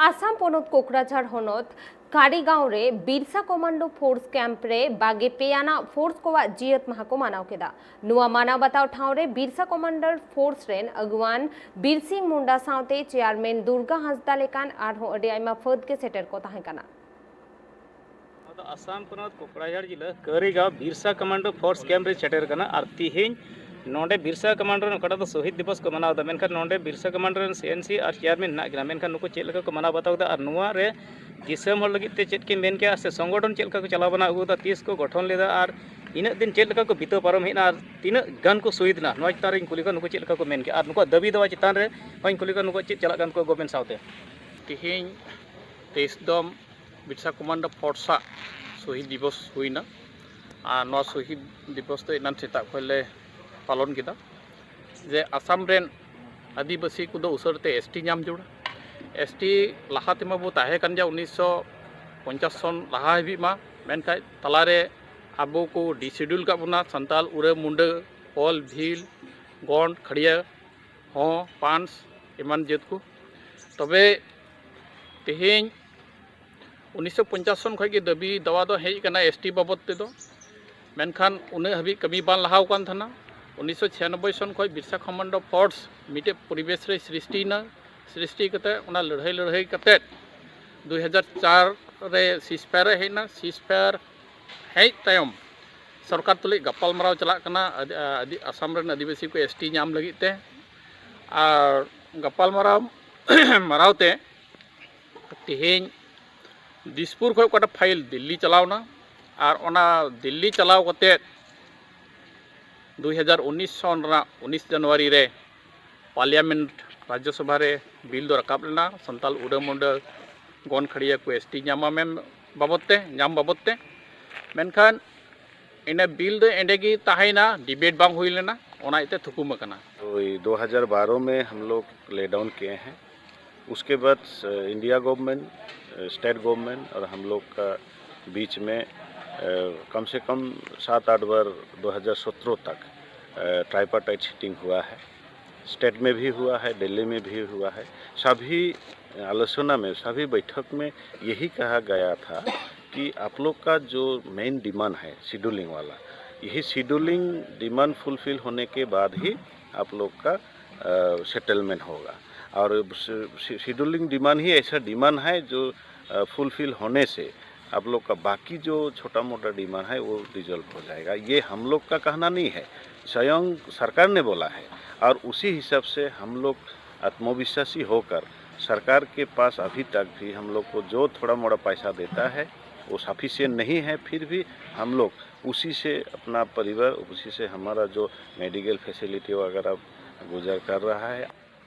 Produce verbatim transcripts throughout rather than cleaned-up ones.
ᱟᱥᱟᱢ ᱯᱚᱱᱚᱛ ᱠᱳᱠᱨᱟᱡᱷᱟᱲ ᱦᱚᱱᱚᱛ ᱠᱟᱨᱤᱜᱟᱸᱣ ᱨᱮ ᱵᱤᱨᱥᱟ ᱠᱚᱢᱟᱱᱰᱳ ᱯᱷᱳᱨᱥ ᱠᱮᱢᱯ ᱨᱮ ᱵᱟᱜᱮ ᱯᱮ ᱟᱱᱟᱜ ᱯᱷᱳᱨᱥ ᱠᱚᱣᱟᱜ ᱡᱤᱭᱟᱹᱛ ᱢᱟᱦᱟ ᱠᱚ ᱢᱟᱱᱟᱣ ᱠᱮᱫᱟ᱾ ᱱᱚᱣᱟ ᱢᱟᱱᱟᱣ ᱵᱟᱛᱟᱣ ᱴᱷᱟᱶ ᱨᱮ ᱵᱤᱨᱥᱟ ᱠᱚᱢᱟᱱᱰᱳ ᱯᱷᱳᱨᱥ ᱨᱮᱱ ᱟᱹᱜᱩᱣᱟᱱ ᱵᱤᱨᱥᱤᱝ ᱢᱩᱱᱰᱟ ᱥᱟᱶᱛᱮ ᱪᱮᱭᱟᱨᱢᱮᱱ ᱫᱩᱨᱜᱟ ᱦᱟᱸᱥᱫᱟ ᱞᱮᱠᱟᱱ ᱟᱨᱦᱚᱸ ᱟᱹᱰᱤ ᱟᱭᱢᱟ ᱯᱷᱟᱹᱫ ᱜᱮ ᱥᱮᱴᱮᱨ ᱠᱚ ᱛᱟᱦᱮᱸ ᱠᱟᱱᱟ᱾ ᱱᱚᱣᱟ ᱫᱚ ᱟᱥᱟᱢ ᱯᱚᱱᱚᱛ Kokrajhar ᱡᱤᱞᱟᱹ ᱠᱟᱹᱨᱤᱜᱟᱸᱣ Birsa commando force camp ᱨᱮ ᱥᱮᱴᱮᱨ ᱠᱟᱱᱟ᱾ ᱟᱨ ᱛᱤᱦᱤᱧ ᱱᱚᱰᱮ ᱵᱤᱨᱥᱟ ᱠᱚᱢᱟᱱᱰᱳ ᱨᱮᱱ ᱚᱠᱟᱴᱟᱜ ᱫᱚ ᱥᱚᱦᱤᱫ ᱫᱤᱵᱚᱥ ᱠᱚ ᱢᱟᱱᱟᱣ ᱮᱫᱟ, ᱢᱮᱱᱠᱷᱟᱱ ᱱᱚᱰᱮ ᱵᱤᱨᱥᱟ ᱠᱚᱢᱟᱱᱰᱳ ᱨᱮᱱ ᱥᱤ ᱮᱱ ᱥᱤ ᱟᱨ ᱪᱮᱭᱟᱨᱢᱮᱱ ᱦᱮᱱᱟᱜ ᱠᱤᱱᱟ, ᱢᱮᱱᱠᱷᱟᱱ ᱱᱩᱠᱩ ᱪᱮᱫ ᱞᱮᱠᱟ ᱠᱚ ᱢᱟᱱᱟᱣ ᱵᱟᱛᱟᱣ ᱠᱮᱫᱟ ᱟᱨ ᱱᱚᱣᱟ ᱨᱮ ᱫᱤᱥᱚᱢ ᱦᱚᱲ ᱞᱟᱹᱜᱤᱫ ᱛᱮ ᱪᱮᱫ ᱠᱤᱱ ᱢᱮᱱ ᱠᱮᱜᱼᱟ ᱥᱮ ᱥᱚᱝᱜᱚᱴᱷᱚᱱ ᱪᱮᱫ ᱞᱮᱠᱟ ᱠᱚ ᱪᱟᱞᱟᱣ ᱵᱟᱱᱟᱣ ᱟᱹᱜᱩ ᱠᱟᱫᱟ, ᱛᱤᱥ ᱠᱚ ᱜᱚᱴᱷᱚᱱ ᱞᱮᱫᱟ ᱟᱨ ᱤᱱᱟᱹᱜ ᱫᱤᱱ ᱪᱮᱫ ᱞᱮᱠᱟ ᱠᱚ ᱵᱤᱛᱟᱹᱣ ᱯᱟᱨᱚᱢ ᱦᱮᱡ ᱮᱱᱟ ᱟᱨ ᱛᱤᱱᱟᱹᱜ ᱜᱟᱱ ᱠᱚ ᱥᱚᱦᱤᱫ ᱮᱱᱟ, ᱱᱚᱣᱟ ᱪᱮᱛᱟᱱ ᱨᱮᱧ ᱠᱩᱞᱤ ᱠᱚᱣᱟ ᱱᱩᱠᱩ ᱪᱮᱫ ᱞᱮᱠᱟ ᱠᱚ ᱢᱮᱱ ᱠᱮᱜᱼᱟ ᱟᱨ ᱱᱩᱠᱩᱣᱟᱜ ᱫᱟᱹᱵᱤ ᱫᱟᱣᱟ ᱪᱮᱛᱟᱱ ᱨᱮ ᱦᱚᱸᱧ ᱠᱩᱞᱤ ᱠᱚᱣᱟ ᱱᱩᱠᱩᱣᱟᱜ ᱪᱮᱫ ᱪᱟᱞᱟᱜ ᱠᱟᱱ ᱛᱟᱠᱚᱣᱟ ᱜᱚᱵᱷᱢᱮᱱᱴ ᱥᱟᱶᱛᱮ᱾ ᱛᱮᱦᱮᱧ ᱛᱮᱭᱤᱥ ᱫᱚᱢ ᱵᱤᱨᱥᱟ ᱠᱚᱢᱟᱱᱰᱳ ᱯᱷᱳᱨᱥ ᱟᱜ ᱥᱚᱦᱤᱫ ᱫᱤᱵᱚᱥ ᱦᱩᱭᱱᱟ᱾ ᱟᱨ ᱱᱚᱣᱟ ᱥᱚᱦᱤᱫ ᱫᱤᱵᱚᱥ ᱫᱚ ᱮᱱᱟᱱ ᱥᱮᱛᱟᱜ ᱠᱷᱚᱱ ᱞᱮ ᱯᱟᱞᱚᱱ ᱠᱮᱫᱟ᱾ ᱡᱮ ᱟᱥᱟᱢ ᱨᱮᱱ ᱟᱹᱫᱤᱵᱟᱹᱥᱤ ᱠᱚᱫᱚ ᱩᱥᱟᱹᱨᱟ ᱛᱮ ᱮᱥ ᱴᱤ ᱧᱟᱢ ᱡᱟᱹᱨᱩᱲᱟ᱾ ᱮᱥ ᱴᱤ ᱞᱟᱦᱟ ᱛᱮᱢᱟ ᱵᱚ ᱛᱟᱦᱮᱸ ᱠᱟᱱ ᱜᱮᱭᱟ ᱩᱱᱤᱥᱥᱚ ᱯᱚᱧᱪᱟᱥ ᱥᱚᱱ ᱞᱟᱦᱟ ᱦᱟᱹᱵᱤᱡ ᱢᱟ, ᱢᱮᱱᱠᱷᱟᱱ ᱛᱟᱞᱟᱨᱮ ᱟᱵᱚ ᱠᱚ ᱰᱤᱥᱤᱰᱩᱞ ᱠᱟᱜ ᱵᱚᱱᱟ, ᱥᱟᱱᱛᱟᱞ, ᱩᱨᱟᱹ, ᱢᱩᱱᱰᱟᱹ, ᱠᱚᱞ, ᱵᱷᱤᱞ, ᱜᱚᱸᱰ, ᱠᱷᱟᱲᱭᱟ, ᱦᱚᱸ, ᱯᱟᱱᱥ ᱮᱢᱟᱱ ᱡᱟᱹᱛ ᱠᱚ᱾ ᱛᱚᱵᱮ ᱛᱮᱦᱮᱧ ᱩᱱᱤᱥᱥᱚ ᱯᱚᱧᱪᱟᱥ ᱥᱚᱱ ᱠᱷᱚᱱ ᱜᱮ ᱫᱟᱹᱵᱤ ᱫᱟᱣᱟ ᱫᱚ ᱦᱮᱡ ᱠᱟᱱᱟ ᱮᱥ ᱴᱤ ᱵᱟᱵᱚᱫ ᱛᱮᱫᱚ, ᱢᱮᱱᱠᱷᱟᱱ ᱩᱱᱟᱹᱜ ᱦᱟᱹᱵᱤᱡ ᱠᱟᱹᱢᱤ ᱵᱟᱝ ᱞᱟᱦᱟᱣ ᱠᱟᱱ ᱛᱟᱦᱮᱱᱟ᱾ ᱩᱱᱤᱥᱥᱚ ᱪᱷᱤᱭᱟᱱᱚᱵᱵᱳᱭ ᱥᱚᱱ ᱠᱷᱚᱱ ᱵᱤᱨᱥᱟ ᱠᱚᱢᱟᱱᱰᱳ ᱯᱷᱳᱨᱥ ᱢᱤᱫᱴᱮᱡ ᱯᱚᱨᱤᱵᱮᱥ ᱨᱮ ᱥᱨᱤᱥᱴᱤᱭᱮᱱᱟ᱾ ᱥᱨᱤᱥᱴᱤ ᱠᱟᱛᱮ ᱚᱱᱟ ᱞᱟᱹᱲᱦᱟᱹᱭ ᱞᱟᱹᱲᱦᱟᱹᱭ ᱠᱟᱛᱮ ᱫᱩᱭ ᱦᱟᱡᱟᱨ ᱪᱟᱨ ᱨᱮ ᱥᱤᱥᱯᱷᱟᱭᱟᱨ ᱮ ᱦᱮᱡ ᱮᱱᱟ᱾ ᱥᱤᱥᱯᱷᱟᱭᱟᱨ ᱦᱮᱡ ᱛᱟᱭᱚᱢ ᱥᱚᱨᱠᱟᱨ ᱛᱩᱞᱩᱡ ᱜᱟᱯᱟᱞ ᱢᱟᱨᱟᱣ ᱪᱟᱞᱟᱜ ᱠᱟᱱᱟ᱾ ᱟᱹᱫᱤ-, ᱟᱹᱫᱤ-, ᱟᱥᱟᱢ ᱨᱮᱱ ᱟᱹᱫᱤᱵᱟᱹᱥᱤ ᱠᱚ ᱮᱥ ᱴᱤ ᱧᱟᱢ ᱞᱟᱹᱜᱤᱫ ᱛᱮ᱾ ᱟᱨ ᱜᱟᱯᱟᱞ ᱢᱟᱨᱟᱣ ᱢᱟᱨᱟᱣ ᱛᱮ ᱛᱮᱦᱮᱧ ᱫᱤᱥᱯᱩᱨ ᱠᱷᱚᱱ ᱚᱠᱟᱴᱟᱜ ᱯᱷᱟᱭᱤᱞ ᱫᱤᱞᱞᱤ ᱪᱟᱞᱟᱣᱱᱟ, ᱟᱨ ᱚᱱᱟ ᱫᱤᱞᱞᱤ ᱪᱟᱞᱟᱣ ᱠᱟᱛᱮ ᱫᱩᱭ ᱦᱟᱡᱟᱨ ᱩᱱᱤᱥ ᱥᱚᱱ ᱨᱮᱱᱟᱜ ᱩᱱᱤᱥ ᱡᱟᱱᱩᱣᱟᱨᱤ ᱨᱮ ᱯᱟᱨᱞᱤᱭᱟᱢᱮᱱᱴ, ᱨᱟᱡᱽᱡᱚ ᱥᱚᱵᱷᱟ ᱨᱮ ᱵᱤᱞ ᱫᱚ ᱨᱟᱠᱟᱵ ᱞᱮᱱᱟ, ᱥᱟᱱᱛᱟᱞ ᱩᱨᱟᱹ ᱢᱩᱱᱰᱟᱹ ᱜᱚᱱ ᱠᱷᱟᱹᱲᱭᱟᱹ ᱠᱚ ᱮᱥ ᱴᱤ ᱧᱟᱢᱟ ᱢᱮᱱ ᱵᱟᱵᱚᱫ ᱛᱮ, ᱧᱟᱢ ᱵᱟᱵᱚᱫ ᱛᱮ᱾ ᱢᱮᱱᱠᱷᱟᱱ ᱤᱱᱟᱹ ᱵᱤᱞ ᱫᱚ ᱮᱸᱰᱮ ᱜᱮ ᱛᱟᱦᱮᱸᱭᱮᱱᱟ, ᱰᱤᱵᱮᱴ ᱵᱟᱝ ᱦᱩᱭ ᱞᱮᱱᱟ, ᱚᱱᱟ ᱤᱭᱟᱹᱛᱮ ᱛᱷᱩᱠᱩᱢ ᱟᱠᱟᱱᱟ᱾ तो ये दो हज़ार बारह में हम लोग ले डाउन किए हैं। उसके बाद इंडिया गवर्नमेंट, स्टेट गवर्नमेंट और हम लोग का बीच में अ, कम से कम सात आठ बार दो हज़ार सत्रह तक ट्राइपार्टाइट सिटिंग हुआ है। स्टेट में भी हुआ है, दिल्ली में भी हुआ है। सभी आलोचना में, सभी बैठक में यही कहा गया था कि आप लोग का जो मेन डिमांड है शेड्यूलिंग वाला, यही शेड्यूलिंग डिमांड फुलफिल होने के बाद ही आप लोग का सेटलमेंट होगा। और शेड्यूलिंग डिमांड ही ऐसा डिमांड है जो फुलफिल होने से आप लोग का बाकी जो छोटा मोटा डिमांड है वो रिजॉल्व हो जाएगा। ये हम लोग का कहना नहीं है, स्वयं सरकार ने बोला है। और उसी हिसाब से हम लोग आत्मविश्वासी होकर सरकार के पास अभी तक भी हम लोग को जो थोड़ा मोड़ा पैसा देता है वो सफिशिएंट नहीं है। फिर भी हम लोग उसी से अपना परिवार, उसी से हमारा जो मेडिकल फैसिलिटी वगैरह गुजर कर रहा है।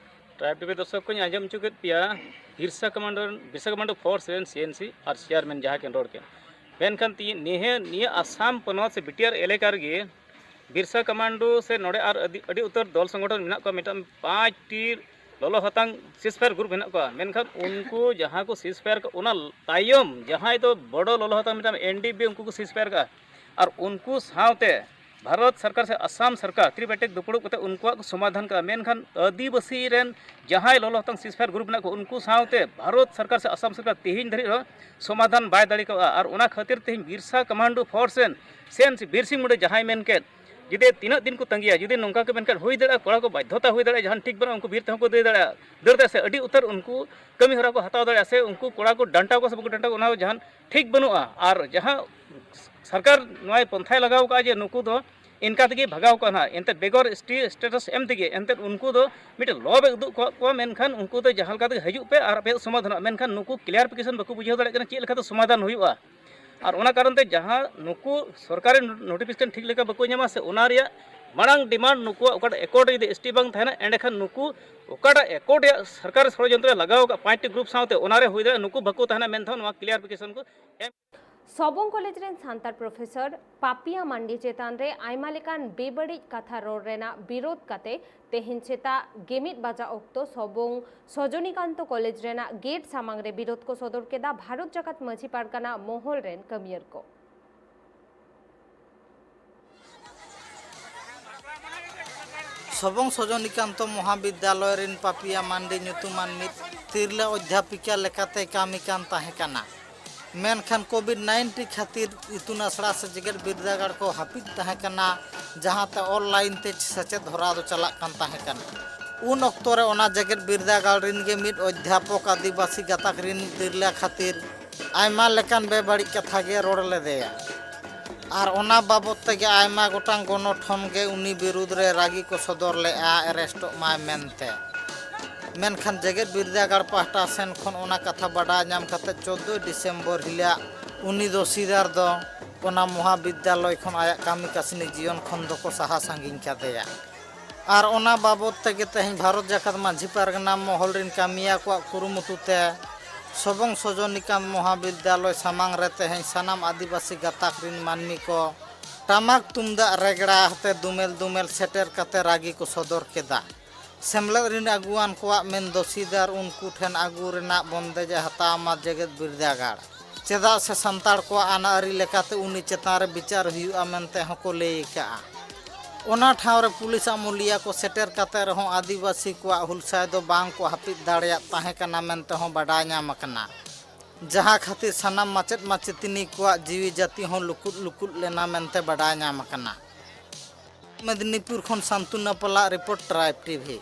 ᱴᱨᱟᱭᱤᱵᱽ ᱴᱤᱵᱷᱤ ᱫᱚᱨᱥᱚᱠ ᱠᱚᱧ ᱟᱸᱡᱚᱢ ᱦᱚᱪᱚ ᱠᱮᱫ ᱯᱮᱭᱟ, Birsa commando, Birsa commando force ᱨᱮᱱ ᱥᱤ ᱮᱱ ᱥᱤ ᱟᱨ ᱪᱮᱭᱟᱨᱢᱮᱱ ᱡᱟᱦᱟᱸ ᱠᱤᱱ ᱨᱚᱲ ᱠᱮᱫ᱾ ᱢᱮᱱᱠᱷᱟᱱ ᱛᱤ-, ᱱᱤᱭᱟᱹ, ᱱᱤᱭᱟᱹ ᱟᱥᱟᱢ ᱯᱚᱱᱚᱛ ᱥᱮ ᱵᱤ ᱴᱤ ᱟᱨ ᱮᱞᱟᱠᱟ ᱨᱮᱜᱮ ᱵᱤᱨᱥᱟ ᱠᱚᱢᱟᱱᱰᱳ ᱥᱮ ᱱᱚᱰᱮ ᱟᱨ ᱟᱹᱰᱤ, ᱟᱹᱰᱤ ᱩᱛᱟᱹᱨ ᱫᱚᱞ ᱥᱚᱝᱜᱚᱴᱷᱚᱱ ᱢᱮᱱᱟᱜ ᱠᱚᱣᱟ᱾ ᱢᱤᱫᱴᱟᱝ ᱯᱟᱸᱪᱴᱤ ᱞᱚᱞᱚ ᱦᱟᱛᱟᱝ ᱥᱤᱥᱯᱷᱟᱭᱟᱨ ᱜᱨᱩᱯ ᱢᱮᱱᱟᱜ ᱠᱚᱣᱟ, ᱢᱮᱱᱠᱷᱟᱱ ᱩᱱᱠᱩ ᱡᱟᱦᱟᱸ ᱠᱚ ᱥᱤᱥᱯᱷᱟᱭᱟᱨ ᱠᱟᱜ, ᱚᱱᱟ ᱛᱟᱭᱚᱢ ᱡᱟᱦᱟᱸᱭ ᱫᱚ ᱵᱚᱲᱚ ᱞᱚᱞᱚ ᱦᱟᱛᱟᱝ ᱢᱮᱱᱟᱜᱼᱟ, ᱮᱱ ᱰᱤ ᱵᱤ, ᱩᱱᱠᱩ ᱠᱚ ᱥᱤᱥᱯᱷᱟᱭᱟᱨ ᱠᱟᱜᱼᱟ᱾ ᱟᱨ ᱩᱱᱠᱩ ᱥᱟᱶᱛᱮ ᱵᱷᱟᱨᱚᱛ ᱥᱚᱨᱠᱟᱨ ᱥᱮ ᱟᱥᱟᱢ ᱥᱚᱨᱠᱟᱨ ᱛᱨᱤᱯᱟᱴᱤᱠ ᱫᱩᱯᱲᱩᱵ ᱠᱟᱛᱮ ᱩᱱᱠᱩᱣᱟᱜ ᱠᱚ ᱥᱚᱢᱟᱫᱷᱟᱱ ᱠᱟᱜᱼᱟ, ᱢᱮᱱᱠᱷᱟᱱ ᱟᱹᱫᱤᱵᱟᱹᱥᱤ ᱨᱮᱱ ᱡᱟᱦᱟᱸᱭ ᱞᱚᱞᱚ ᱦᱟᱛᱟᱝ ᱥᱤᱥᱯᱷᱟᱭᱟᱨ ᱜᱨᱩᱯ ᱢᱮᱱᱟᱜ ᱠᱚ, ᱩᱱᱠᱩ ᱥᱟᱶᱛᱮ ᱵᱷᱟᱨᱚᱛ ᱥᱚᱨᱠᱟᱨ ᱥᱮ ᱟᱥᱟᱢ ᱥᱚᱨᱠᱟᱨ ᱛᱮᱦᱮᱧ ᱫᱷᱟᱹᱨᱤᱡ ᱦᱚᱸ ᱥᱚᱢᱟᱫᱷᱟᱱ ᱵᱟᱭ ᱫᱟᱲᱮ ᱠᱟᱣᱟ᱾ ᱟᱨ ᱚᱱᱟ ᱠᱷᱟᱹᱛᱤᱨ ᱛᱮᱦᱮᱧ ᱵᱤᱨᱥᱟ ᱠᱚᱢᱟᱱᱰᱳ ᱯᱷᱳᱨᱥ ᱨᱮᱱ ᱥᱮᱱ ᱥᱮ ᱵᱤᱨ ᱥᱤᱝ ᱢᱩᱱᱰᱟᱹ ᱡᱟᱦᱟᱸᱭ ᱢᱮᱱ ᱠᱮᱫ, ᱡᱩᱫᱤ ᱛᱤᱱᱟᱹᱜ ᱫᱤᱱ ᱠᱚ ᱛᱟᱸᱜᱤᱭᱟ, ᱡᱩᱫᱤ ᱱᱚᱝᱠᱟ ᱠᱚ ᱢᱮᱱᱠᱷᱟᱱ ᱦᱩᱭ ᱫᱟᱲᱮᱭᱟᱜᱼᱟ, ᱠᱚᱲᱟ ᱠᱚ ᱵᱟᱫᱽᱫᱷᱚᱛᱟ ᱦᱩᱭ ᱫᱟᱲᱮᱭᱟᱜᱼᱟ, ᱡᱟᱦᱟᱱ ᱴᱷᱤᱠ ᱵᱟᱹᱱᱩᱜᱼᱟ, ᱩᱱᱠᱩ ᱵᱤᱨ ᱛᱮᱦᱚᱸ ᱠᱚ ᱫᱟᱹᱲ ᱫᱟᱲᱮᱭᱟᱜᱼᱟ, ᱫᱟᱹᱲ ᱫᱟᱲᱮᱭᱟᱜᱼᱟ ᱥᱮ ᱟᱹᱰᱤ ᱩᱛᱟᱹᱨ ᱩᱱᱠᱩ ᱠᱟᱹᱢᱤ ᱦᱚᱨᱟ ᱠᱚ ᱦᱟᱛᱟᱣ ᱫᱟᱲᱮᱭᱟᱜᱼᱟ, ᱥᱮ ᱩᱱᱠᱩ ᱠᱚᱲᱟ ᱠᱚ ᱰᱟᱱᱴᱟ ᱠᱚᱣᱟ ᱥᱮ ᱵᱟᱠᱚ ᱰᱟᱱᱴᱟ ᱠᱚᱣᱟ, ᱚᱱᱟ ᱦᱚᱸ ᱡᱟᱦᱟᱱ ᱴᱷᱤᱠ ᱵᱟᱹᱱᱩᱜᱼᱟ᱾ ᱟᱨ ᱡᱟᱦᱟᱸ ᱥᱚᱨᱠᱟᱨ ᱱᱚᱣᱟᱭ ᱯᱚᱱᱛᱷᱟᱭ ᱞᱟᱜᱟᱣ ᱠᱟᱜᱼᱟ ᱡᱮ ᱱᱩᱠᱩ ᱫᱚ ᱤᱱᱠᱟ ᱛᱮᱜᱮ ᱵᱷᱟᱜᱟᱣ ᱠᱚᱣᱟ ᱱᱟᱦᱟᱜ, ᱮᱱᱛᱮᱫ ᱵᱮᱜᱚᱨ ᱮᱥ ᱴᱤ ᱥᱴᱮᱴᱟᱥ ᱮᱢ ᱛᱮᱜᱮ ᱮᱱᱛᱮᱫ ᱩᱱᱠᱩ ᱫᱚ ᱢᱤᱫᱴᱮᱱ ᱞᱚ ᱮ ᱩᱫᱩᱜ ᱠᱟᱜ ᱠᱚᱣᱟ, ᱢᱮᱱᱠᱷᱟᱱ ᱩᱱᱠᱩ ᱫᱚ ᱡᱟᱦᱟᱸ ᱞᱮᱠᱟ ᱛᱮᱜᱮ ᱦᱤᱡᱩᱜ ᱯᱮ ᱟᱨ ᱟᱯᱮᱭᱟᱜ ᱥᱚᱢᱟᱫᱷᱟᱱᱚᱜᱼᱟ, ᱢᱮᱱᱠᱷᱟᱱ ᱱᱩᱠᱩ ᱠᱞᱤᱭᱟᱨᱯᱷᱤᱠᱮᱥᱚᱱ ᱵᱟᱠᱚ ᱵᱩᱡᱷᱟᱹᱣ ᱫᱟᱲᱮᱭᱟᱜ ᱠᱟᱱᱟ ᱪᱮᱫ ᱞᱮᱠᱟᱛᱮ ᱥᱚᱢᱟᱫᱷᱟᱱ ᱦᱩᱭᱩᱜᱼᱟ᱾ ᱟᱨ ᱚᱱᱟ ᱠᱟᱨᱚᱱ ᱛᱮ ᱡᱟᱦᱟᱸ ᱱᱩᱠᱩ ᱥᱚᱨᱠᱟᱨᱤ ᱱᱳᱴᱤᱯᱷᱤᱠᱮᱥᱚᱱ ᱴᱷᱤᱠ ᱞᱮᱠᱟ ᱵᱟᱠᱚ ᱧᱟᱢᱟ, ᱥᱮ ᱚᱱᱟ ᱨᱮᱭᱟᱜ ᱢᱟᱲᱟᱝ ᱰᱤᱢᱟᱱᱰ ᱱᱩᱠᱩᱣᱟᱜ ᱚᱠᱟᱴᱟᱜ ᱮᱠᱚᱨᱰ ᱡᱩᱫᱤ ᱮᱥ ᱴᱤ ᱵᱟᱝ ᱛᱟᱦᱮᱱᱟ, ᱮᱸᱰᱮᱠᱷᱟᱱ ᱱᱩᱠᱩ ᱚᱠᱟᱴᱟᱜ ᱮᱠᱚᱨᱰ ᱨᱮᱭᱟᱜ ᱥᱚᱨᱠᱟᱨ ᱥᱚᱲᱚᱡᱚᱱᱛᱨᱚ ᱞᱟᱜᱟᱣ ᱟᱠᱟᱫ ᱯᱟᱸᱪᱴᱤ ᱜᱨᱩᱯ ᱥᱟᱶᱛᱮ, ᱚᱱᱟᱨᱮ ᱦᱩᱭ ᱫᱟᱲᱮᱭᱟᱜᱼᱟ ᱱᱩᱠᱩ ᱵᱟᱠᱚ ᱛᱟᱦᱮᱱᱟ ᱢᱮᱱᱛᱮ ᱱᱚᱣᱟ ᱠᱞᱤᱭᱟᱨᱯᱷᱤᱠᱮᱥᱚᱱ ᱠᱚ ᱮᱢ᱾ ᱥᱚᱵᱚᱝ ᱠᱚᱞᱮᱡᱽ ᱨᱮᱱ ᱥᱟᱱᱛᱟᱲ ᱯᱨᱚᱯᱷᱮᱥᱚᱨ ᱯᱟᱯᱤᱭᱟ ᱢᱟᱱᱰᱤ ᱪᱮᱛᱟᱱ ᱨᱮ ᱟᱭᱢᱟ ᱞᱮᱠᱟᱱ ᱵᱮᱵᱟᱹᱲᱤᱡ ᱠᱟᱛᱷᱟ ᱨᱚᱲ ᱨᱮᱱᱟᱜ ᱵᱤᱨᱳᱫ ᱠᱟᱛᱮ ᱛᱮᱦᱮᱧ ᱥᱮᱛᱟᱜ ᱜᱮᱢᱤᱫ ᱵᱟᱡᱟᱜ ᱚᱠᱛᱚ ᱥᱚᱵᱚᱝ ᱥᱚᱡᱚᱱᱤᱠᱟᱱᱛᱚ ᱠᱚᱞᱮᱡᱽ ᱨᱮᱱᱟᱜ ᱜᱮᱴ ᱥᱟᱢᱟᱝ ᱨᱮ ᱵᱤᱨᱳᱫ ᱠᱚ ᱥᱚᱫᱚᱨ ᱠᱮᱫᱟ ᱵᱷᱟᱨᱚᱛ ᱡᱟᱠᱟᱛ ᱢᱟᱹᱡᱷᱤ ᱯᱟᱨᱜᱟᱱᱟ ᱢᱚᱦᱚᱞ ᱨᱮᱱ ᱠᱟᱹᱢᱤᱭᱟᱹᱨ ᱠᱚ᱾ ᱥᱚᱵᱚᱝ ᱥᱚᱡᱚᱱᱤᱠᱟᱱᱛᱚ ᱢᱚᱦᱟᱵᱤᱫᱽᱭᱟᱞᱚᱭ ᱨᱤᱱ ᱯᱟᱯᱤᱭᱟ ᱢᱟᱱᱰᱤ ᱧᱩᱛᱩᱢᱟᱱ ᱢᱤᱫ ᱛᱤᱨᱞᱟᱹ ᱚᱫᱽᱫᱷᱭᱟᱯᱤᱠᱟ ᱞᱮᱠᱟᱛᱮᱭ ᱠᱟᱹᱢᱤ ᱠᱟᱱ ᱛᱟᱦᱮᱸ ᱠᱟᱱᱟ᱾ ᱢᱮᱱᱠᱷᱟᱱ ᱠᱳᱵᱷᱤᱰ ᱱᱟᱭᱤᱱᱴᱤᱱ ᱠᱷᱟᱹᱛᱤᱨ ᱤᱛᱩᱱ ᱟᱥᱲᱟ ᱥᱮ ᱡᱮᱜᱮᱛ ᱵᱤᱨᱫᱟᱹᱜᱟᱲ ᱠᱚ ᱦᱟᱹᱯᱤᱫ ᱛᱟᱦᱮᱸ ᱠᱟᱱᱟ, ᱡᱟᱦᱟᱸ ᱛᱮ ᱚᱱᱞᱟᱭᱤᱱ ᱛᱮ ᱥᱮᱪᱮᱫ ᱦᱚᱨᱟ ᱫᱚ ᱪᱟᱞᱟᱜ ᱠᱟᱱ ᱛᱟᱦᱮᱸ ᱠᱟᱱᱟ᱾ ᱩᱱ ᱚᱠᱛᱚ ᱨᱮ ᱚᱱᱟ ᱡᱮᱜᱮᱛ ᱵᱤᱨᱫᱟᱹᱜᱟᱲ ᱨᱤᱱ ᱜᱮ ᱢᱤᱫ ᱚᱫᱽᱫᱷᱭᱟᱯᱚᱠ ᱟᱹᱫᱤᱵᱟᱹᱥᱤ ᱜᱟᱛᱟᱠ ᱨᱤᱱ ᱛᱤᱨᱞᱟᱹ ᱠᱷᱟᱹᱛᱤᱨ ᱟᱭᱢᱟ ᱞᱮᱠᱟᱱ ᱵᱮᱵᱟᱹᱲᱤᱡ ᱠᱟᱛᱷᱟ ᱜᱮ ᱨᱚᱲ ᱞᱮᱫᱮᱭᱟ᱾ ᱟᱨ ᱚᱱᱟ ᱵᱟᱵᱚᱛ ᱛᱮᱜᱮ ᱟᱭᱢᱟ ᱜᱚᱴᱟᱝ ᱜᱚᱱᱚᱴᱷᱚᱱ ᱜᱮ ᱩᱱᱤ ᱵᱤᱨᱩᱫᱽ ᱨᱮ ᱨᱟᱹᱜᱤ ᱠᱚ ᱥᱚᱫᱚᱨ ᱞᱮᱫᱼᱟ, ᱮᱨᱮᱥᱴᱚᱜ ᱢᱟᱭ ᱢᱮᱱᱛᱮ᱾ ᱢᱮᱱᱠᱷᱟᱱ ᱡᱮᱜᱮᱛ ᱵᱤᱨᱫᱟᱹᱜᱟᱲ ᱯᱟᱦᱴᱟ ᱥᱮᱱ ᱠᱷᱚᱱ ᱚᱱᱟ ᱠᱟᱛᱷᱟ ᱵᱟᱰᱟᱭ ᱧᱟᱢ ᱠᱟᱛᱮ ᱪᱳᱫᱽᱫᱳᱭ ᱰᱤᱥᱮᱢᱵᱚᱨ ᱦᱤᱞᱳᱜ ᱩᱱᱤ ᱫᱚᱥᱤᱫᱟᱨ ᱫᱚ ᱚᱱᱟ ᱢᱚᱦᱟᱵᱤᱫᱽᱭᱟᱞᱚᱭ ᱠᱷᱚᱱ ᱟᱭᱟᱜ ᱠᱟᱹᱢᱤ ᱠᱟᱹᱥᱱᱤ ᱡᱤᱭᱚᱱ ᱠᱷᱚᱱ ᱫᱚᱠᱚ ᱥᱟᱦᱟ ᱥᱟᱺᱜᱤᱧ ᱠᱟᱫᱮᱭᱟ᱾ ᱟᱨ ᱚᱱᱟ ᱵᱟᱵᱚᱛ ᱛᱮᱜᱮ ᱛᱮᱦᱮᱧ ᱵᱷᱟᱨᱚᱛ ᱡᱟᱠᱟᱛ ᱢᱟᱹᱡᱷᱤ ᱯᱟᱨᱜᱟᱱᱟ ᱢᱚᱦᱚᱞ ᱨᱤᱱ ᱠᱟᱹᱢᱤᱭᱟᱹ ᱠᱚᱣᱟᱜ ᱠᱩᱨᱩᱢᱩᱴᱩ ᱛᱮ ᱥᱚᱵᱚᱝ ᱥᱚᱡᱚᱱᱤᱠᱟᱱᱛ ᱢᱚᱦᱟᱵᱤᱫᱽᱭᱟᱞᱚᱭ ᱥᱟᱢᱟᱝ ᱨᱮ ᱛᱮᱦᱮᱧ ᱥᱟᱱᱟᱢ ᱟᱹᱫᱤᱵᱟᱹᱥᱤ ᱜᱟᱛᱟᱠ ᱨᱤᱱ ᱢᱟᱹᱱᱢᱤ ᱠᱚ ᱴᱟᱢᱟᱠ ᱛᱩᱢᱫᱟᱜ ᱨᱮᱜᱽᱲᱟ ᱟᱛᱮ ᱫᱩᱢᱮᱞ ᱫᱩᱢᱮᱞ ᱥᱮᱴᱮᱨ ᱠᱟᱛᱮ ᱨᱟᱹᱜᱤ ᱠᱚ ᱥᱚᱫᱚᱨ ᱠᱮᱫᱟ᱾ ᱥᱮᱢᱞᱮᱫ ᱨᱤᱱ ᱟᱹᱜᱩᱣᱟᱱ ᱠᱚᱣᱟᱜ ᱢᱮᱱ ᱫᱚᱥᱤᱫᱟᱨ ᱩᱱᱠᱩ ᱴᱷᱮᱱ ᱟᱹᱜᱩ ᱨᱮᱱᱟᱜ ᱵᱚᱱᱫᱮᱡ ᱮ ᱦᱟᱛᱟᱣ ᱢᱟ ᱡᱮᱜᱮᱛ ᱵᱤᱨᱫᱟᱹᱜᱟᱲ᱾ ᱪᱮᱫᱟᱜ ᱥᱮ ᱥᱟᱱᱛᱟᱲ ᱠᱚᱣᱟᱜ ᱟᱹᱱ ᱟᱹᱨᱤ ᱞᱮᱠᱟᱛᱮ ᱩᱱᱤ ᱪᱮᱛᱟᱱ ᱨᱮ ᱵᱤᱪᱟᱹᱨ ᱦᱩᱭᱩᱜᱼᱟ ᱢᱮᱱᱛᱮ ᱦᱚᱸᱠᱚ ᱞᱟᱹᱭ ᱟᱠᱟᱜᱼᱟ᱾ ᱚᱱᱟ ᱴᱷᱟᱶ ᱨᱮ ᱯᱩᱞᱤᱥ ᱟᱹᱢᱩᱞᱤᱭᱟᱹ ᱠᱚ ᱥᱮᱴᱮᱨ ᱠᱟᱛᱮ ᱨᱮᱦᱚᱸ ᱟᱹᱫᱤᱵᱟᱹᱥᱤ ᱠᱚᱣᱟᱜ ᱦᱩᱞᱥᱟᱹᱭ ᱫᱚ ᱵᱟᱝ ᱠᱚ ᱦᱟᱹᱯᱤᱫ ᱫᱟᱲᱮᱭᱟᱜ ᱛᱟᱦᱮᱸ ᱠᱟᱱᱟ ᱢᱮᱱᱛᱮ ᱦᱚᱸ ᱵᱟᱰᱟᱭ ᱧᱟᱢ ᱟᱠᱟᱱᱟ᱾ ᱡᱟᱦᱟᱸ ᱠᱷᱟᱹᱛᱤᱨ ᱥᱟᱱᱟᱢ ᱢᱟᱪᱮᱫ ᱢᱟᱪᱮᱛᱟᱹᱱᱤ ᱠᱚᱣᱟᱜ ᱡᱤᱣᱤ ᱡᱟᱹᱛᱤ ᱦᱚᱸ ᱞᱩᱠᱩᱫ ᱞᱩᱠᱩᱫ ᱞᱮᱱᱟ ᱢᱮᱱᱛᱮ ᱵᱟᱰᱟᱭ ᱧᱟᱢ ᱟᱠᱟᱱᱟ᱾ ᱢᱮᱫᱽᱱᱤᱯᱩᱨ ᱠᱷᱚᱱ ᱥᱟᱱᱛᱩᱱᱟ ᱯᱟᱞᱟᱜ ᱨᱤᱯᱳᱨᱴ, ᱴᱨᱟᱭᱤᱵᱽ ᱴᱤᱵᱷᱤ᱾